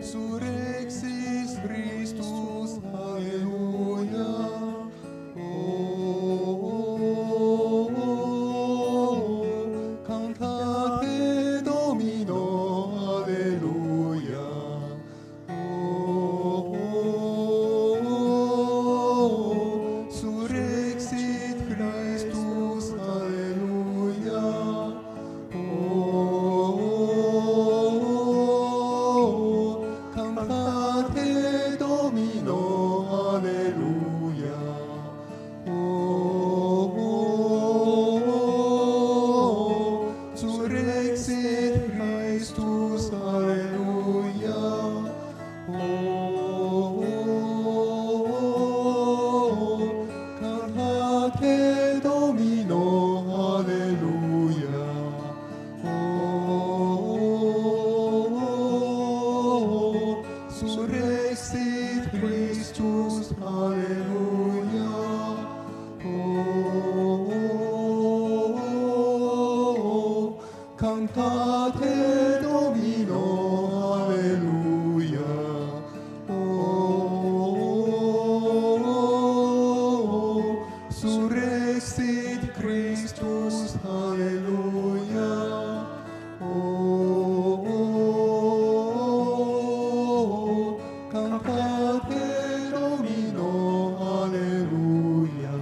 Surrexit Christus, Alleluia. Oh, cantate Domino, Alleluia. Oh, surrexit Christus, Alleluia. Oh, cantate Domino, Alleluia. Oh, surrexit Christus, Alleluia. Oh, cantate Domino, Alleluia. Oh, surrexit Christus, Alleluia. Oh, cantate Domino, Alleluia. Oh, surrexit Christus, Alleluia. Oh, cantate Domino, Alleluia.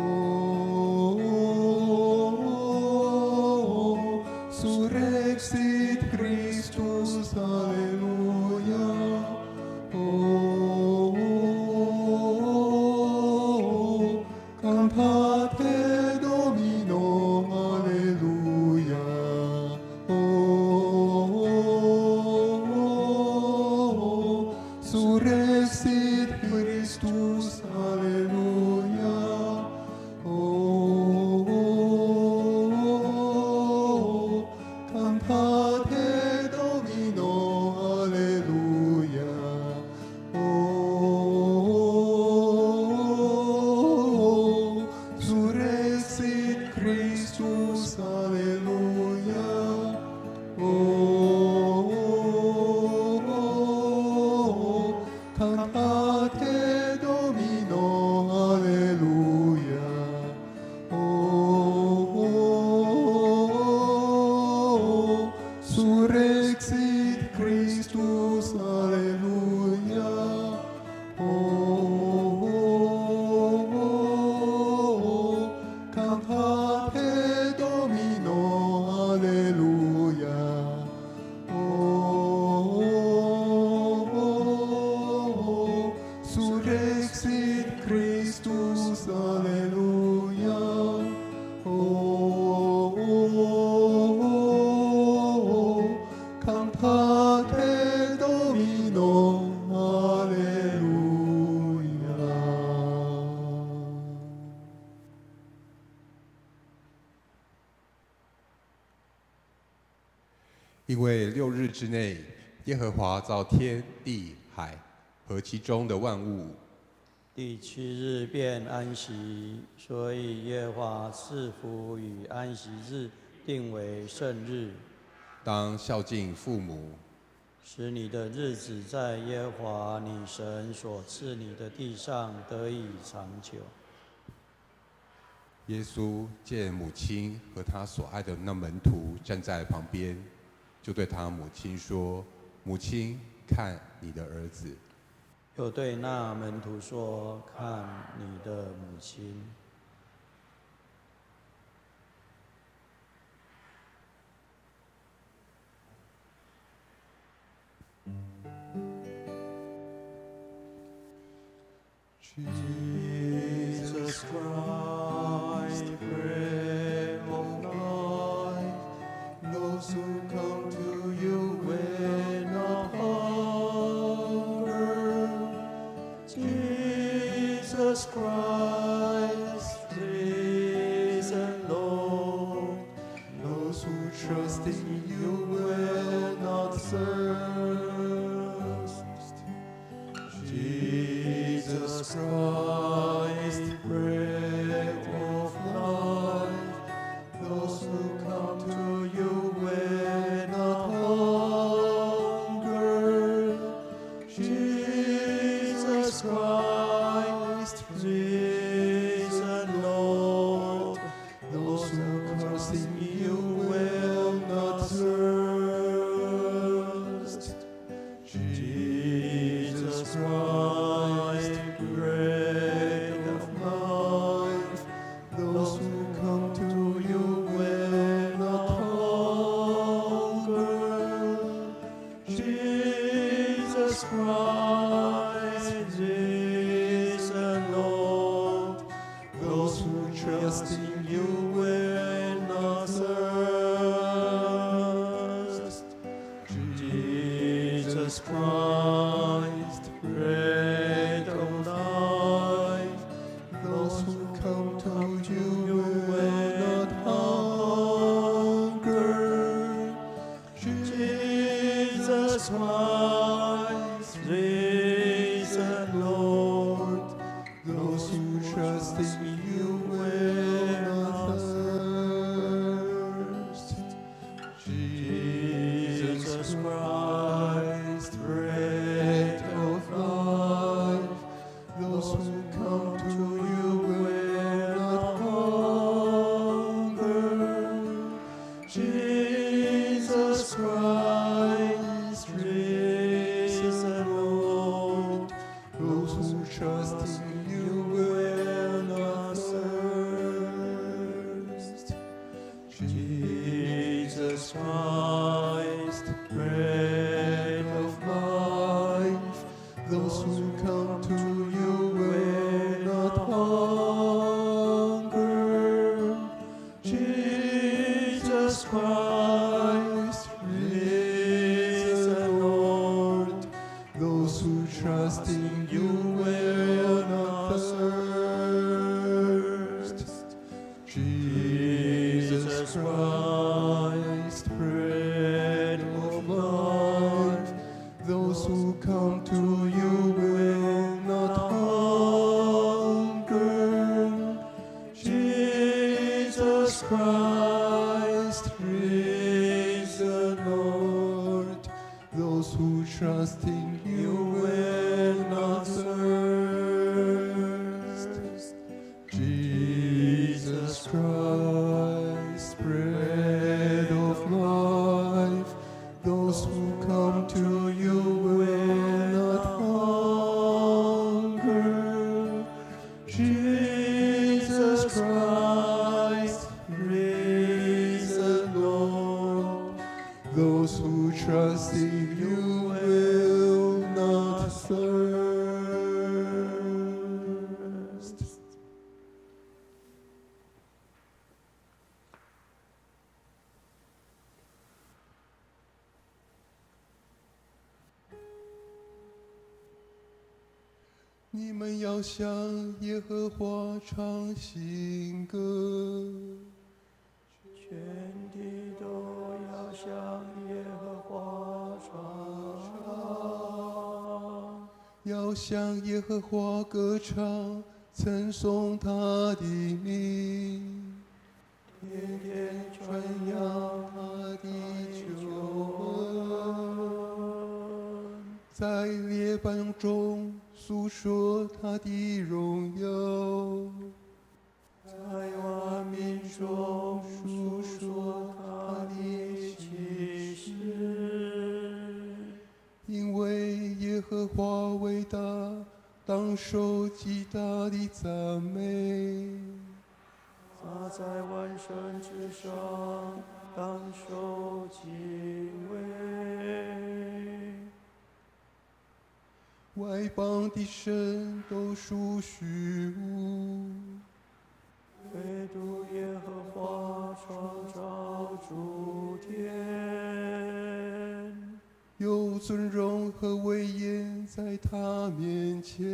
Oh, surrexit Christus, Alleluia. Oh, cantate Domino, Alleluia. Oh, surrexit Christus, Alleluia. Oh, cantate Domino, Alleluia. Oh, surrexit Christus, Alleluia. Oh, cantate Domino, Alleluia. Oh, surrexit Christus, Alleluia. Oh, cantate Domino, Alleluia. Oh, surrexit Christus, Alleluia. Oh, cantate Domino, Alleluia. 因为6日之内，耶和华造天地海和其中的万物。第七日便安息，所以耶和华赐福与安息日，定为圣日。当孝敬父母，使你的日子在耶和华你神所赐你的地上得以长久。耶稣见母亲和他所爱的那门徒站在旁边，就对他母亲说：“母亲，看你的儿子。” 又对那门徒说：“看你的母亲。” Jesus Christ, bread of life, those who come to you will not hunger. Jesus Christ, risen Lord, those who trust in you will not thirst. Jesus Christ, bread of life, those who come Jesus Christ, risen Lord, those who trust in you will not thirst. Jesus Christ, bread of life, those who come to you will not hunger. Jesus Christ, risen Lord, those who trust in you will not thirst. Jesus Christ, bread of life, those who come to you will not hunger. Jesus Christ, risen Lord, those who trust in you will not thirst. Jesus Christ, bread of life, those who come to you will not hunger. Jesus Christ, risen Lord, those who trust in you will not thirst. Jesus Christ, bread of life, those who come to you will not hunger. Jesus Christ, risen Lord, those who trust in you will not thirst. Jesus Christ, bread of life, those who come to you will not hunger. Jesus Christ, risen Lord, those who trust in you will not thirst. 你們要向耶和華唱新歌，全地都要向耶和華傳唱，要向耶和華歌唱，稱頌他的名，天天傳揚他的救恩，在列邦中訴說他的榮耀，在萬民中述說他的奇事。因為耶和華偉大，當受極大的讚美。他在萬神之上，當受敬畏。外邦的神都屬虛無，唯獨耶和華創造諸天。有尊榮和威嚴在他面前，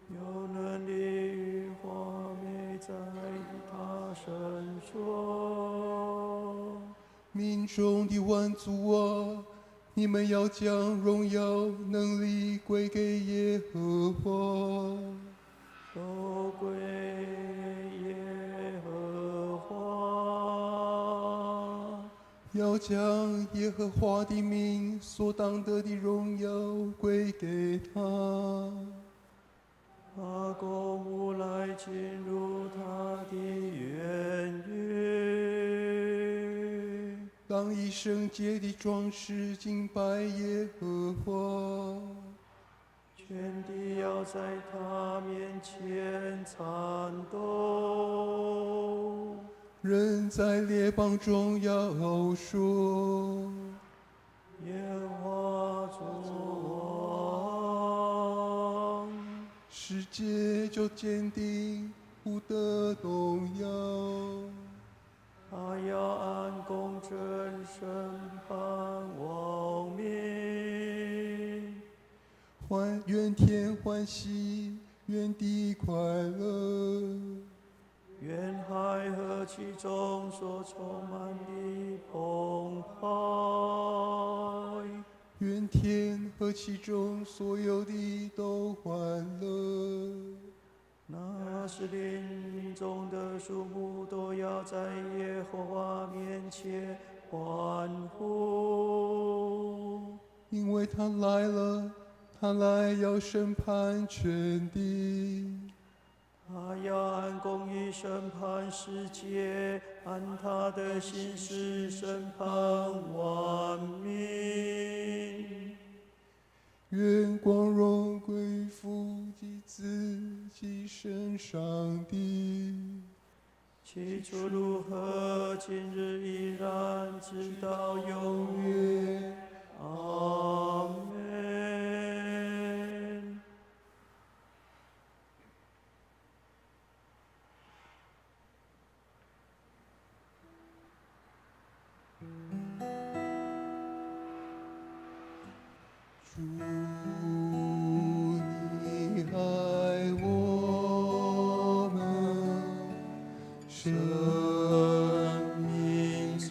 有能力與華美在他身上。民中的萬族啊，你們要將榮耀能力歸給耶和華，都歸耶和華。要將耶和華的名所當得的榮耀歸給他。他公務來進入他的院宇，當以聖潔的裝飾敬拜耶和華。全地要在他面前顫抖。人在列邦中要說，耶和华作王，世界就坚定，不得动摇。他要按公正审判万民。愿天欢喜，愿地快乐。愿海和其中所充满的澎湃。愿天和其中所有的都欢乐。那时林中的树木都要在耶和华面前欢呼，因为他来了，他来要审判全地。他要按公义审判世界，按他的信实审判万民。愿光荣归于父及子及圣上帝。起初如何，今日依然，直到永远。阿们。主，你爱我们，生命之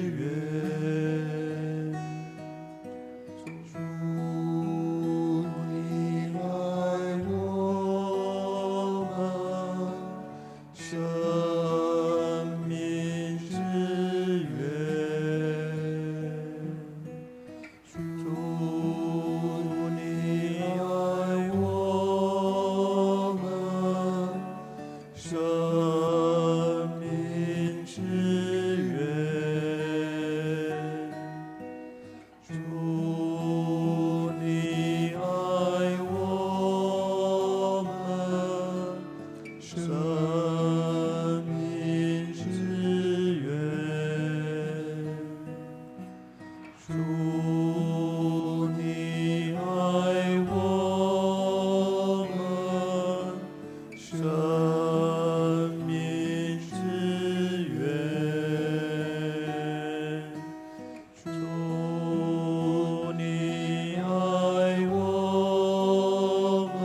源。主，你爱我们，生命之源。主，你爱我们，生命之源。主，你爱我们，生命之源。主，你爱我们，生命之源。主，你爱我们，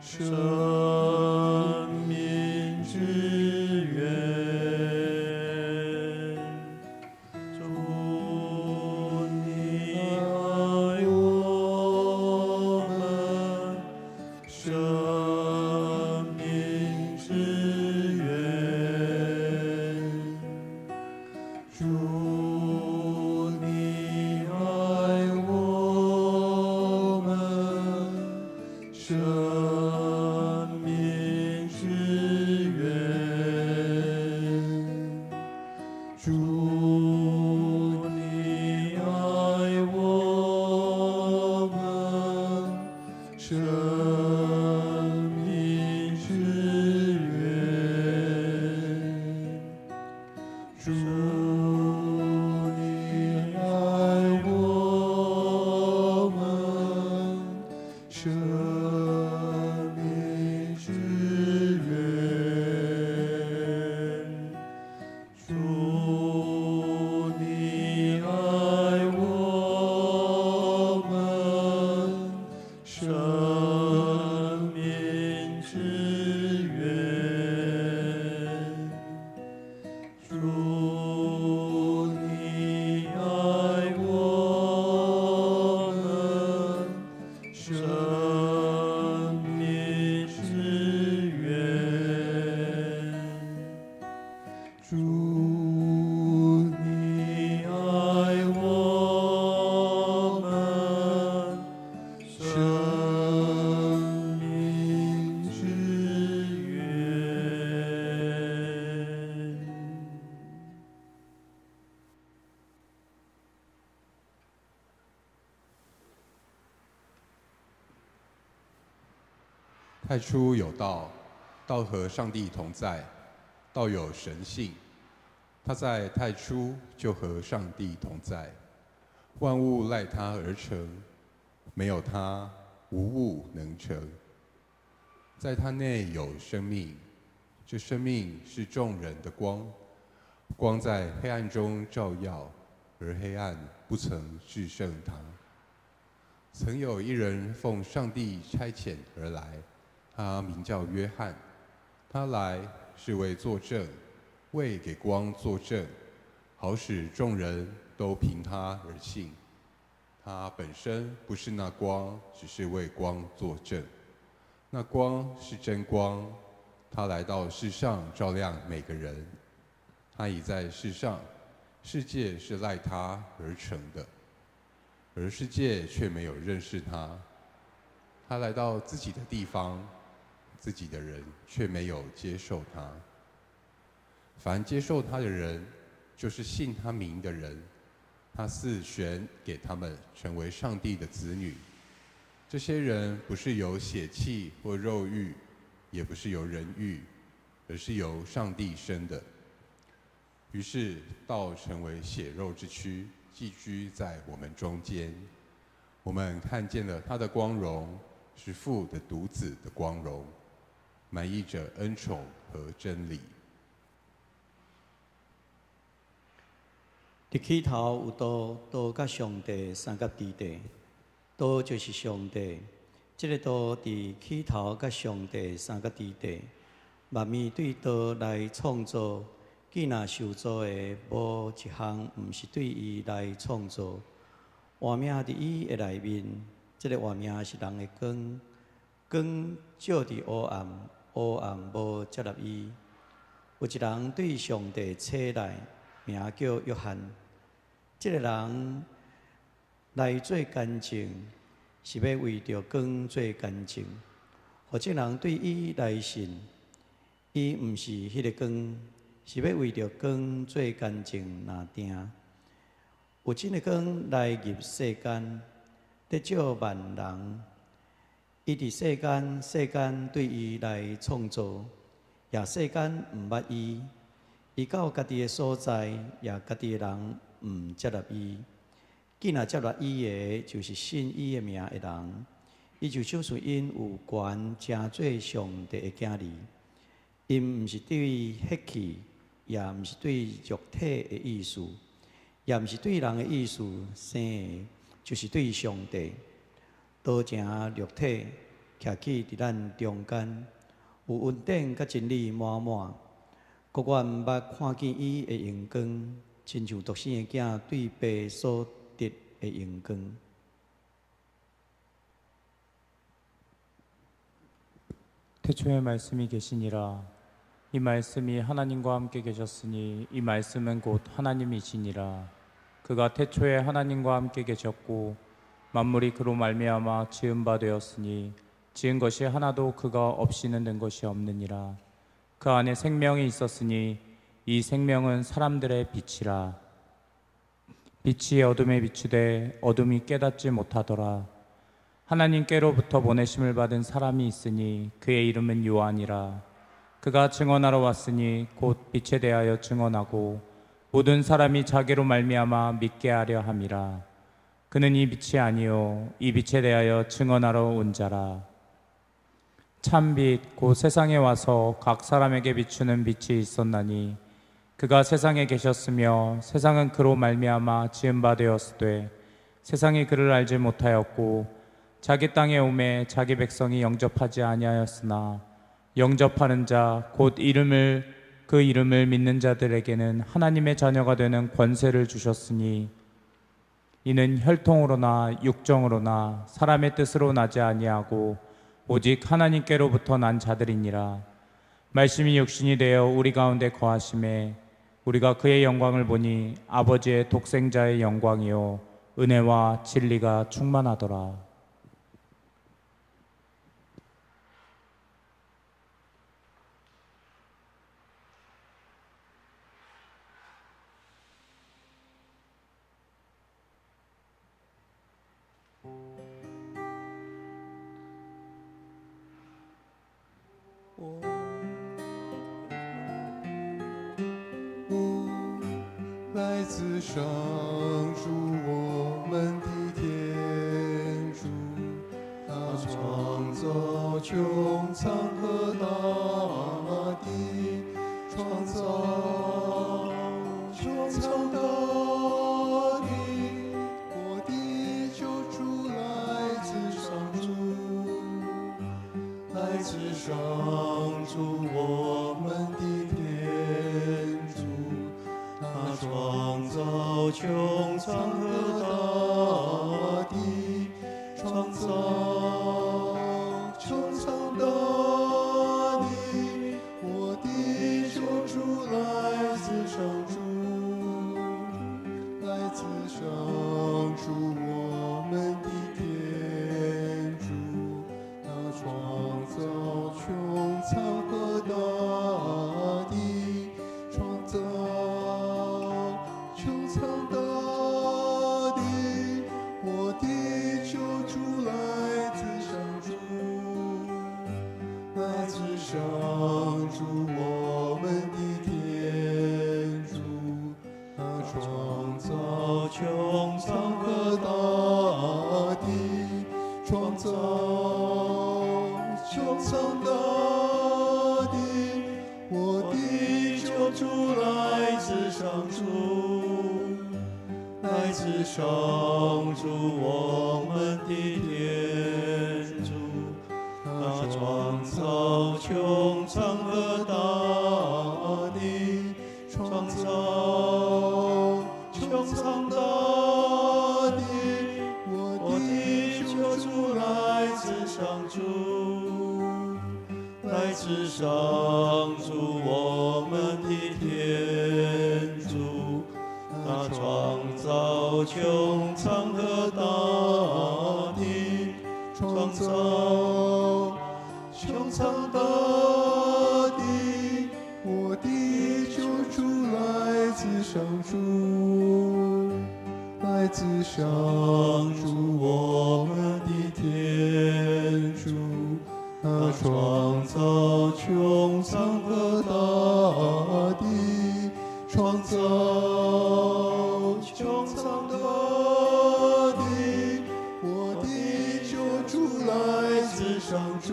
生命之源。主，你爱我们，生命之源。主，你爱我们，生命之源。主，你爱我们，生命之源。主，你爱我们，生命之源。主，你爱我们，生命之源。主，你爱我们，生命之源。主，你爱我们，生命之源。太初有道，道和上帝同在，道有神性。他在太初就和上帝同在。万物赖他而成，没有他，无物能成。在他内有生命，这生命是众人的光，光在黑暗中照耀，而黑暗不曾制胜他。曾有一人奉上帝差遣而来，他名叫约翰。他来是为作证，为给光作证，好使众人都凭他而信。他本身不是那光，只是为光作证。那光是真光，他来到世上照亮每个人。他已在世上，世界是赖他而成的，而世界却没有认识他。他来到自己的地方，自己的人却没有接受他。凡接受他的人，就是信他名的人，他赐选给他们成为上帝的子女。这些人不是由血气或肉欲，也不是由人欲，而是由上帝生的。于是道成为血肉之躯，寄居在我们中间。我们看见了他的光荣，是父的独子的光荣，满溢着恩宠和真理。伫起头有道，道佮上帝相佮伫地，道就是上帝。这个道伫起头佮上帝相佮伫地，万物对道来创造，既若受造的，无一项毋是对伊来创造。活命伫伊的内面，这个活命是人的光，光照伫黑暗，黑暗无接纳伊。有一人对上帝差来，名叫约翰。这个人来做见证，是欲为著光做见证，予众人对伊来信。伊毋是彼个光，是欲为著光做见证若定。有真的光来入世间，得照万人。伊伫世间，世间对伊来创造，也世间毋捌伊。伊到家己的所在，也家己的人毋接纳伊。既若接纳伊的，就是信伊的名的人，伊就赏赐𪜶有权成做上帝的囝儿。𪜶毋是对血气，也毋是对肉体的意思，也毋是对人的意思生的，就是对上帝。道成肉体，徛起伫咱中间，有恩典佮真理满满。阁阮捌看见伊的荣光，亲像独生的囝对父所得的荣光。 태초에 말씀이 계시니라. 이 말씀이 하나님과 함께 계셨으니 이 말씀은 곧 하나님이시니라. 그가 태초에 하나님과 함께 계셨고 만물이 그로 말미암아 지은 바 되었으니 지은 것이 하나도 그가 없이는 된 것이 없느니라. 그 안에 생명이 있었으니 이 생명은 사람들의 빛이라. 빛이 어둠에 비추되 어둠이 깨닫지 못하더라. 하나님께로부터 보내심을 받은 사람이 있으니 그의 이름은 요한이라. 그가 증언하러 왔으니 곧 빛에 대하여 증언하고 모든 사람이 자기로 말미암아 믿게 하려 함이라. 그는 이 빛이 아니요 이 빛에 대하여 증언하러 온 자라. 참빛 곧 세상에 와서 각 사람에게 비추는 빛이 있었나니 그가 세상에 계셨으며 세상은 그로 말미암아 지은 바 되었으되 세상이 그를 알지 못하였고 자기 땅에 오매 자기 백성이 영접하지 아니하였으나 영접하는 자 곧 이름을 그 이름을 믿는 자들에게는 하나님의 자녀가 되는 권세를 주셨으니 이는 혈통으로나 육정으로나 사람의 뜻으로 나지 아니하고 오직 하나님께로부터 난 자들이니라. 말씀이 육신이 되어 우리 가운데 거하심에 우리가 그의 영광을 보니 아버지의 독생자의 영광이요 은혜와 진리가 충만하더라. 来自上主我们穹蒼和大地，創造穹蒼大地。我的救主來自上主，來自上主我們的天主，他創造穹蒼和大地，創造穹蒼大地。我的救主來自上主，來自上主我們的天主，他創造穹蒼和大地，創造穹蒼大地。我的救主來自上主，來自上主我們的天主，他創造穹蒼和大地，創造穹蒼大地。我的救主來自上主，來自上主我們的天主，他創造穹蒼和大地，創造穹蒼大地。我的救主來自上主，來自上主我們的天主，他創造穹蒼和大地，創造穹蒼大地。我的救主來自上主，來自上主我們的天主，他創造穹蒼和大地，創造穹蒼大地。我的救主來自上主，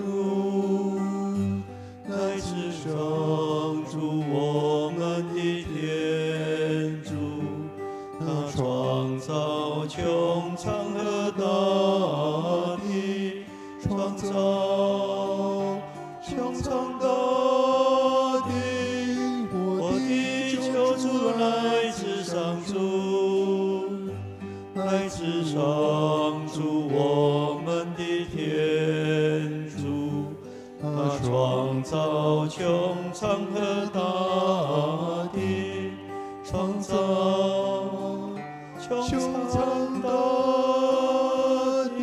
來自上主我們的天主，他創造穹蒼和大地，創造穹蒼大地。我的救主來自上主，來自上主我們的天主，他創造穹蒼和大地，創造穹蒼大地。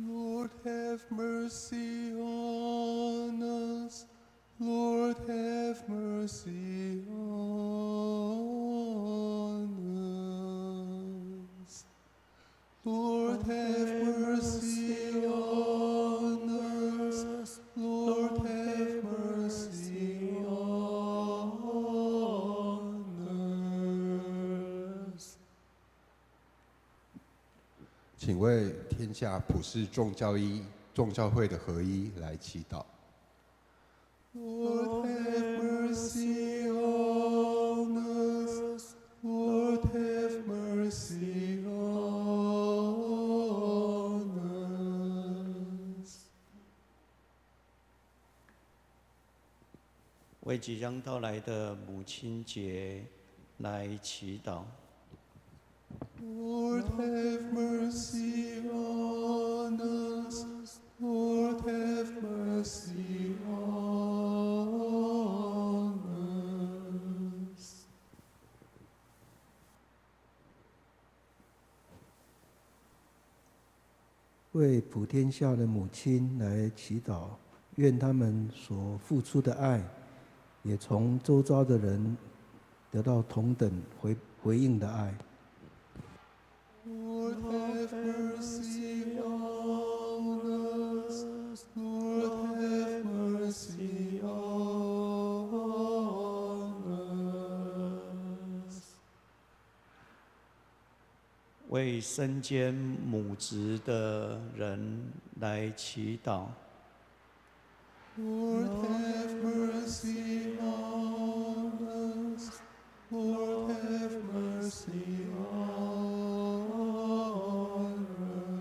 Lord, have mercy on us. Lord, have mercy on us. Lord, have mercy on us. Lord, have mercy on us. 请为天下普世众教一众教会的合一来祈祷。Lord, have mercy on us. Lord, have mercy on us. 为即将到来的母亲节来祈祷。 Lord, have mercy on us. Lord, have mercy on us. 为普天下的母亲来祈祷，愿他们所付出的爱，也从周遭的人得到同等回应的爱。 Lord, have mercy on us. Lord, have mercy on us. 为身兼母职的人来祈祷。 Lord, have mercy on us. Lord, have mercy on us.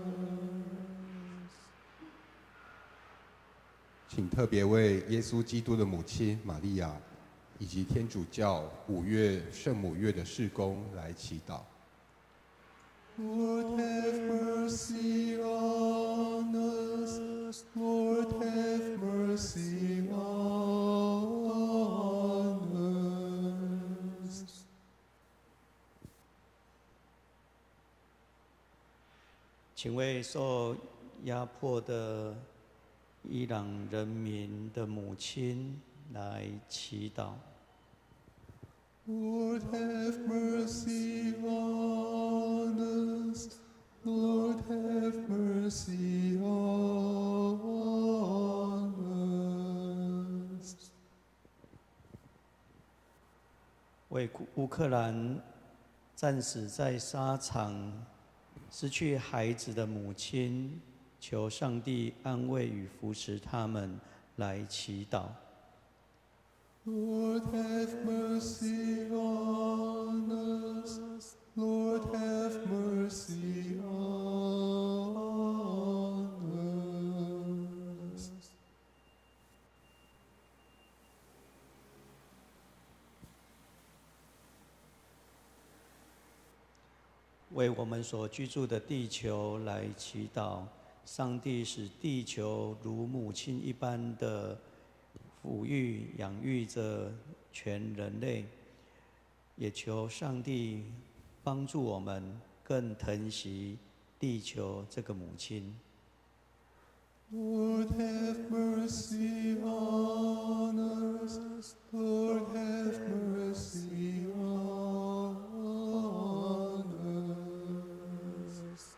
请特别为耶稣基督的母亲玛利亚，以及天主教五月圣母月的事工来祈祷。Lord, have mercy on us. Lord, have mercy on us. 请为受压迫的伊朗人民的母亲来祈祷。 Lord, have mercy on us. Lord, have mercy on us. 为乌克兰战死在沙场、失去孩子的母亲，求上帝安慰与扶持他们，来祈祷。 Lord, have mercy on us. Lord, have mercy on us. 为我们所居住的地球来祈祷，上帝使地球如母亲一般的抚育、养育着全人类，也求上帝帮助我们更疼惜地球这个母亲。 Lord, have mercy on us. Lord, have mercy on us.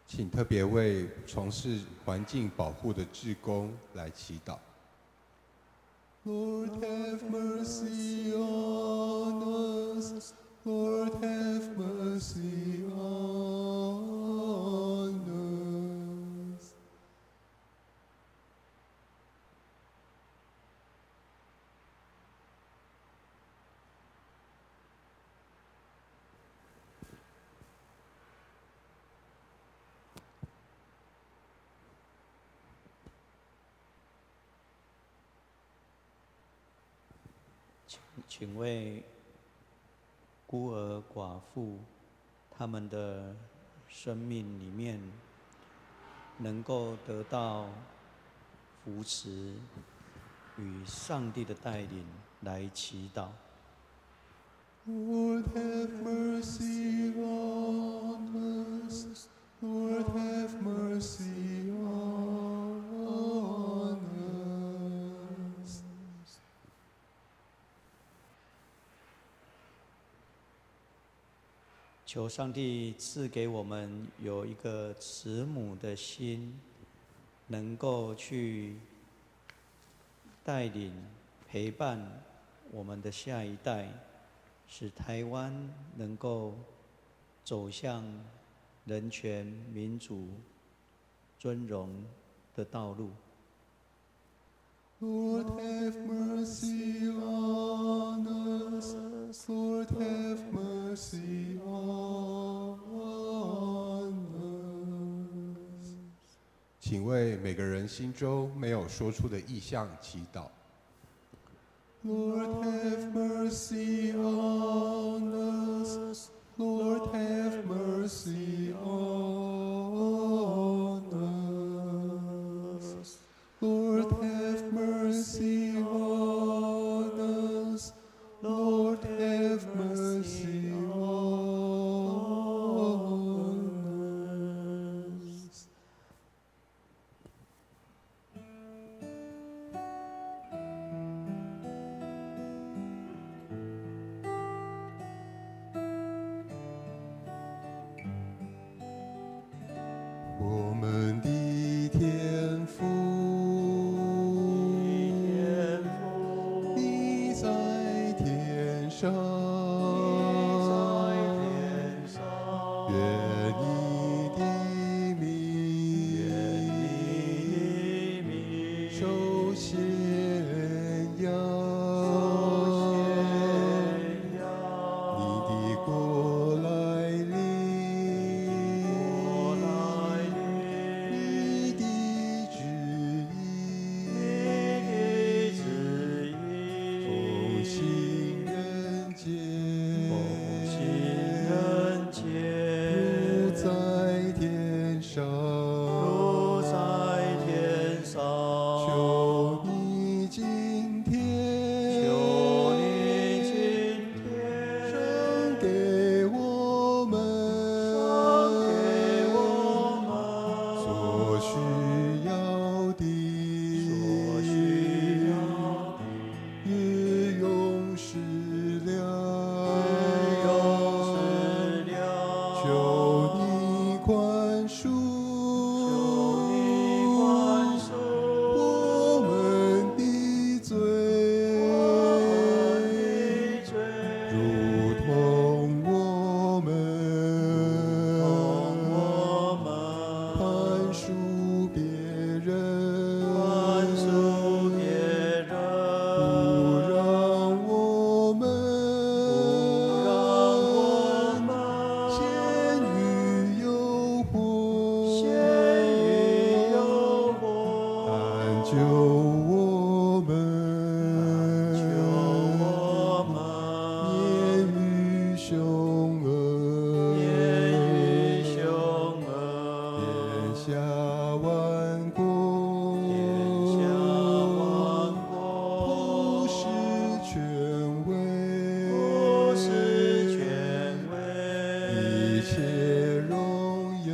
请特别为从事环境保护的志工来祈祷。Lord, have mercy on us. Lord, have mercy on us. 请为孤儿寡妇他们的生命里面能够得到扶持与上帝的带领来祈祷。 Lord, have mercy on us. Lord, 求上帝赐给我们有一个慈母的心，能够去带领、陪伴我们的下一代，使台湾能够走向人权、民主、尊荣的道路。 Lord, have mercy on us. Lord, have mercy on us. 请为每个人心中没有说出的异象祈祷。Lord, have mercy on us. Lord, have mercy on us. Lord, have mercy on us. Lord, have mercy on us. 我們的天父，你在天上，願你的名受顯揚，你的國來臨，你的旨意奉行人間，如在天上。求你今天賞給我們所需要的日用食糧，求你寬恕我們的罪，如同我們寬恕別人，不讓我們陷於誘惑，但救我們免於兇惡。天下萬國，普世權威，一切榮耀，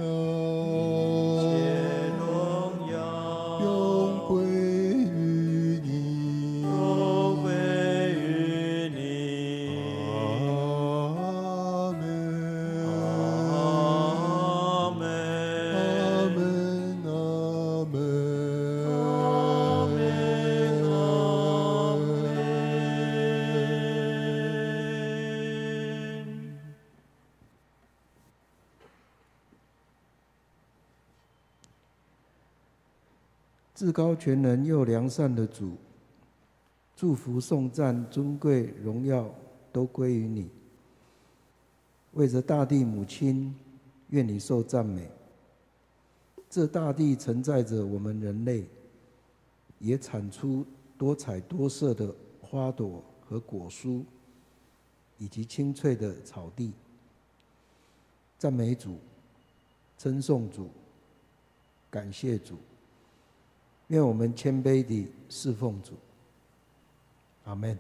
永歸於你。阿門。阿門，阿門。阿門。至高全能又良善的主，祝福、頌讚、尊貴、榮耀都歸於你。為着大地母親，願你受讚美。這大地承載着我們人類，也產出多彩多色的花朵和果蔬，以及青翠的草地。讚美主，稱頌主，感謝主。願我們謙卑地侍奉主。阿門。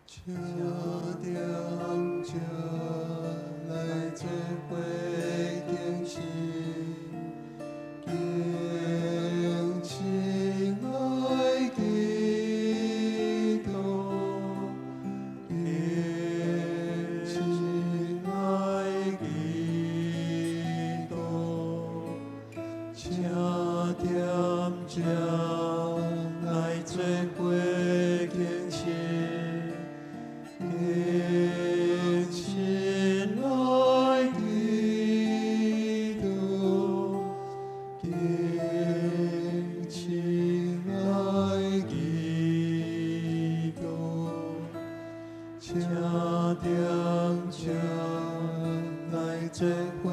請踮這來做伙點心，敬者來做伙敬虔，敬虔來祈禱，敬虔來祈禱，請踮遮來做伙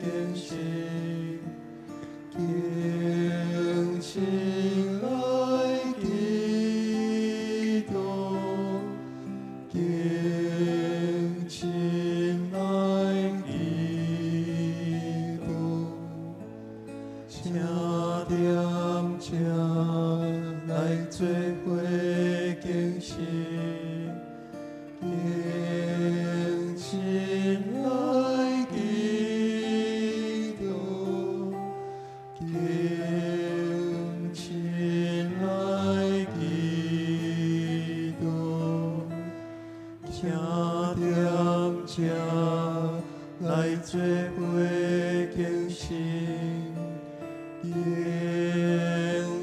敬虔，敬虔來祈禱，敬虔來祈禱，請踮遮來做伙敬虔，敬虔來祈禱，敬虔來祈禱，請踮遮來做伙敬虔，敬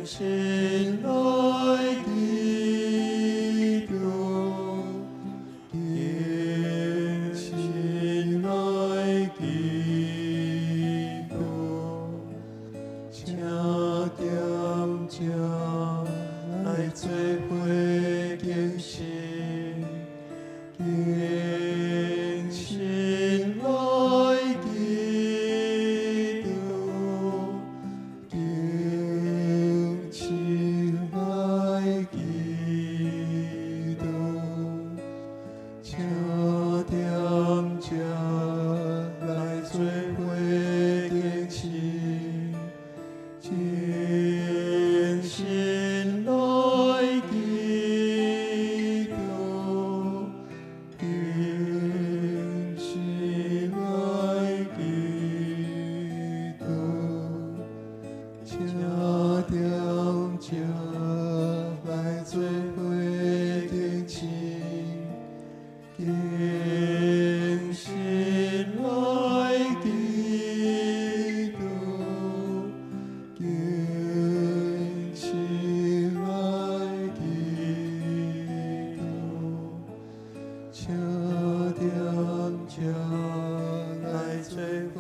虔來祈禱，敬虔來祈禱，請踮遮來做伙敬虔，敬虔來祈禱，敬虔來祈禱，請踮遮來做伙敬虔，敬虔來祈禱，敬虔來祈禱，請踮遮來做伙敬虔，敬虔來祈禱，敬虔來祈禱，請踮遮來做伙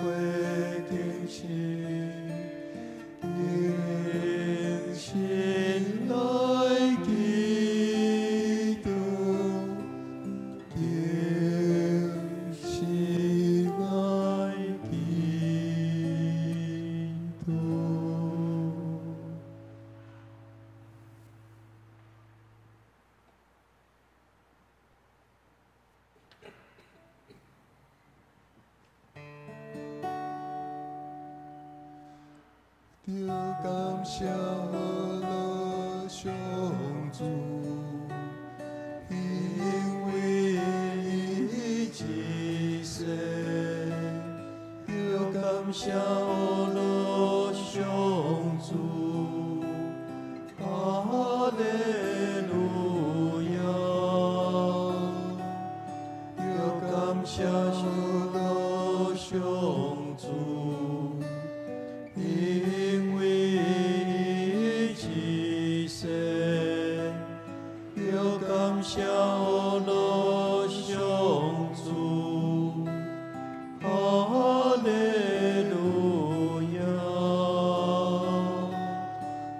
敬虔，敬虔來祈禱，敬虔來祈禱。著感謝了上主，因為伊至聖。著感謝了上主，哈利路亞。著感謝了上主，因為伊至聖。著感謝了上主，哈利路亞。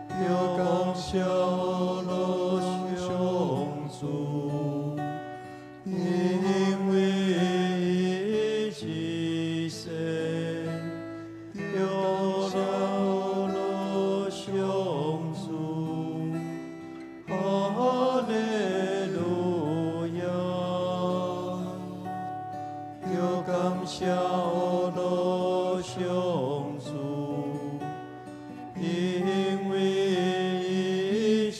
著感謝了上主，因為伊至聖。著感謝了上主，哈利路亞。著感謝了上主，因為伊至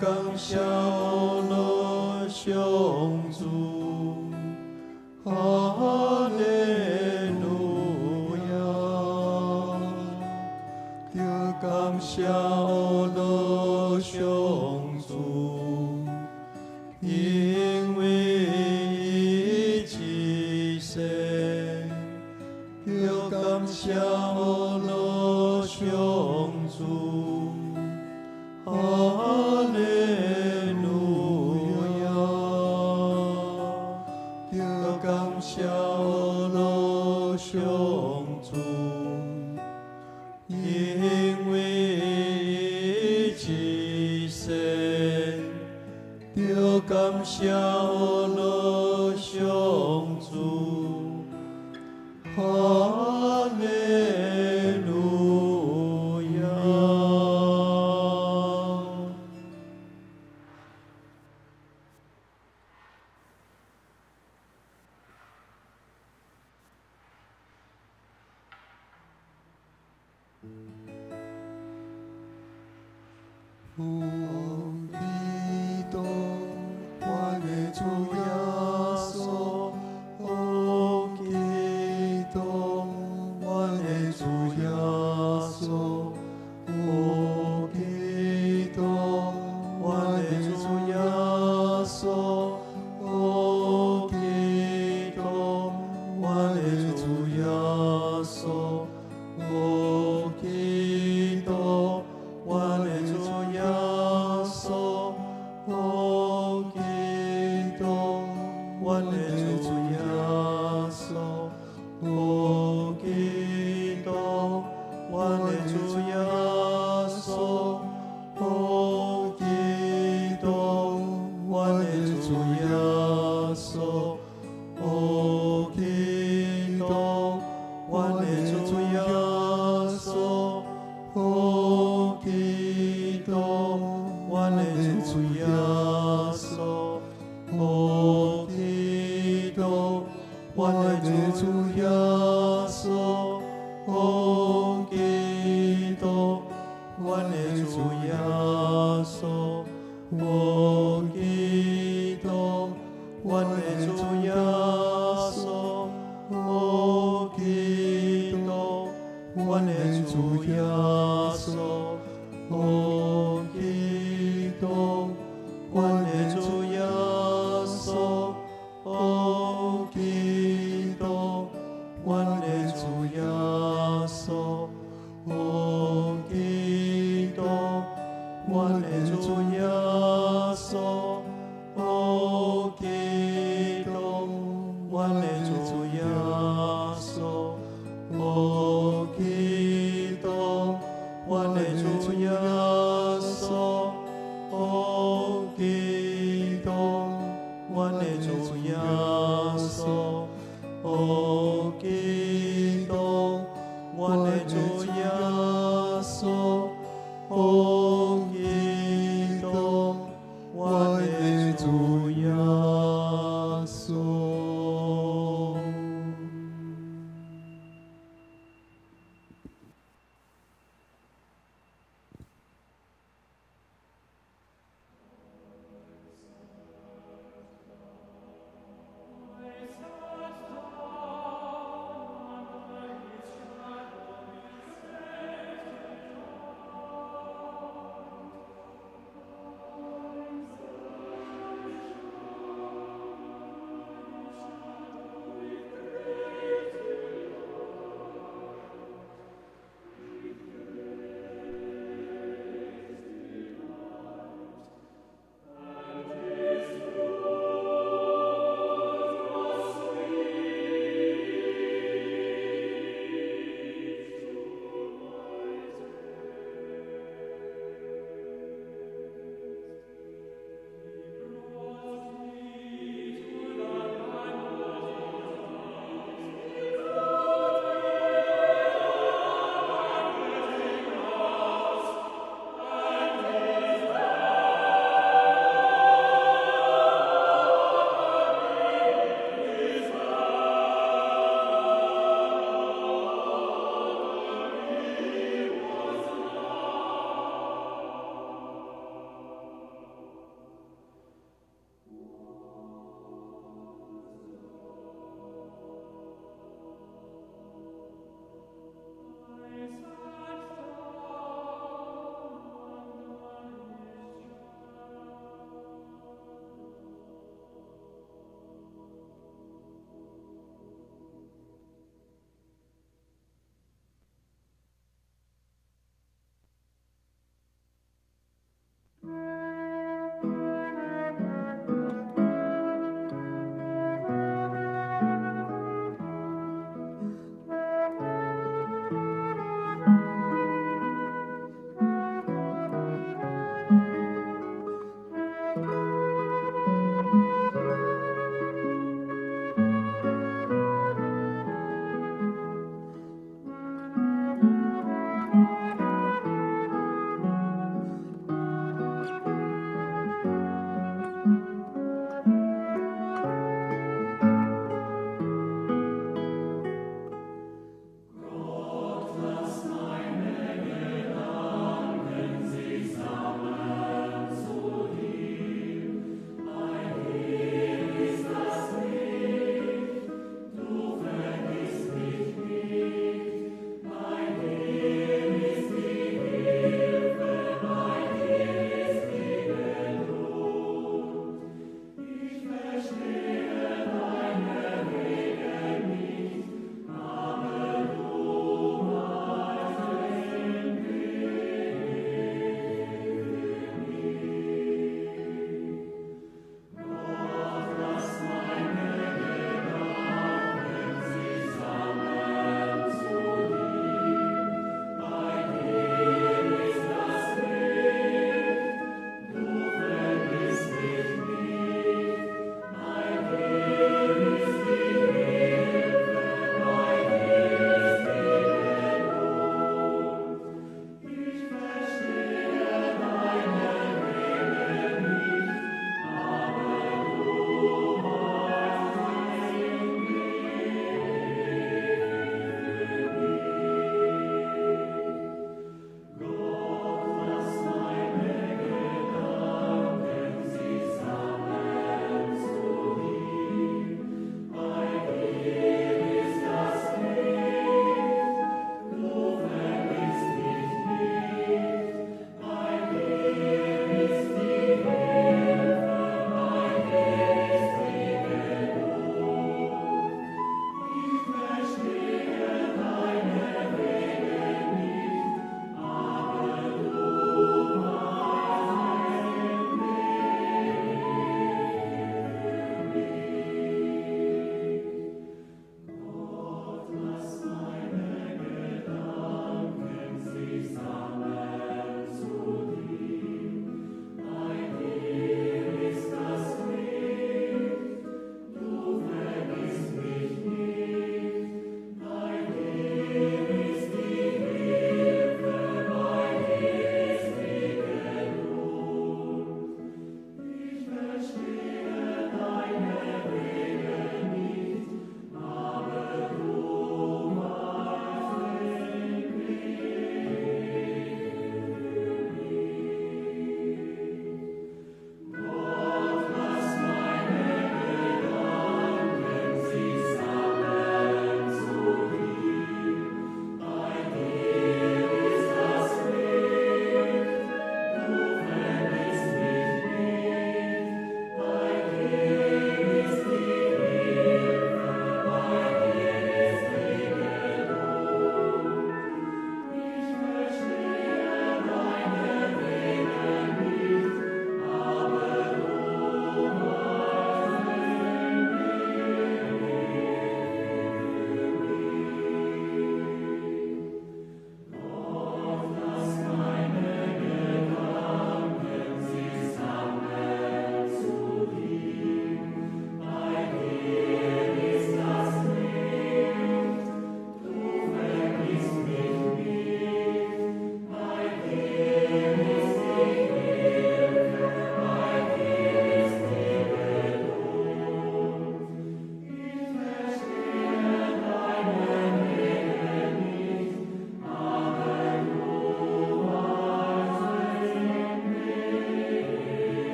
感謝阿樂上主，哈利路亞。著感謝阿樂上主，因為伊至聖。著感謝阿樂上主，哈利路亞。著感謝阿樂上主，因為伊至聖。著感謝阿樂上主，哈利路亞。有基督，阮的主耶穌，有基督，阮的主耶穌，有基督，阮的主耶穌，有基督，阮的主耶穌，有基督，阮的主耶穌，有基督，阮的主耶穌，有基督，阮的主耶穌，有基督，阮的主耶穌，有基督，阮的主耶穌，有基督，阮的主耶穌，有基督，阮的主耶穌，有基督，阮的主耶穌，有基督，阮的主耶穌，有基督，阮的主耶穌，有基督，阮的主耶穌，有基督，阮的主耶穌，有基督，阮的主耶穌，有基督，阮的主耶穌，有基督，阮的主耶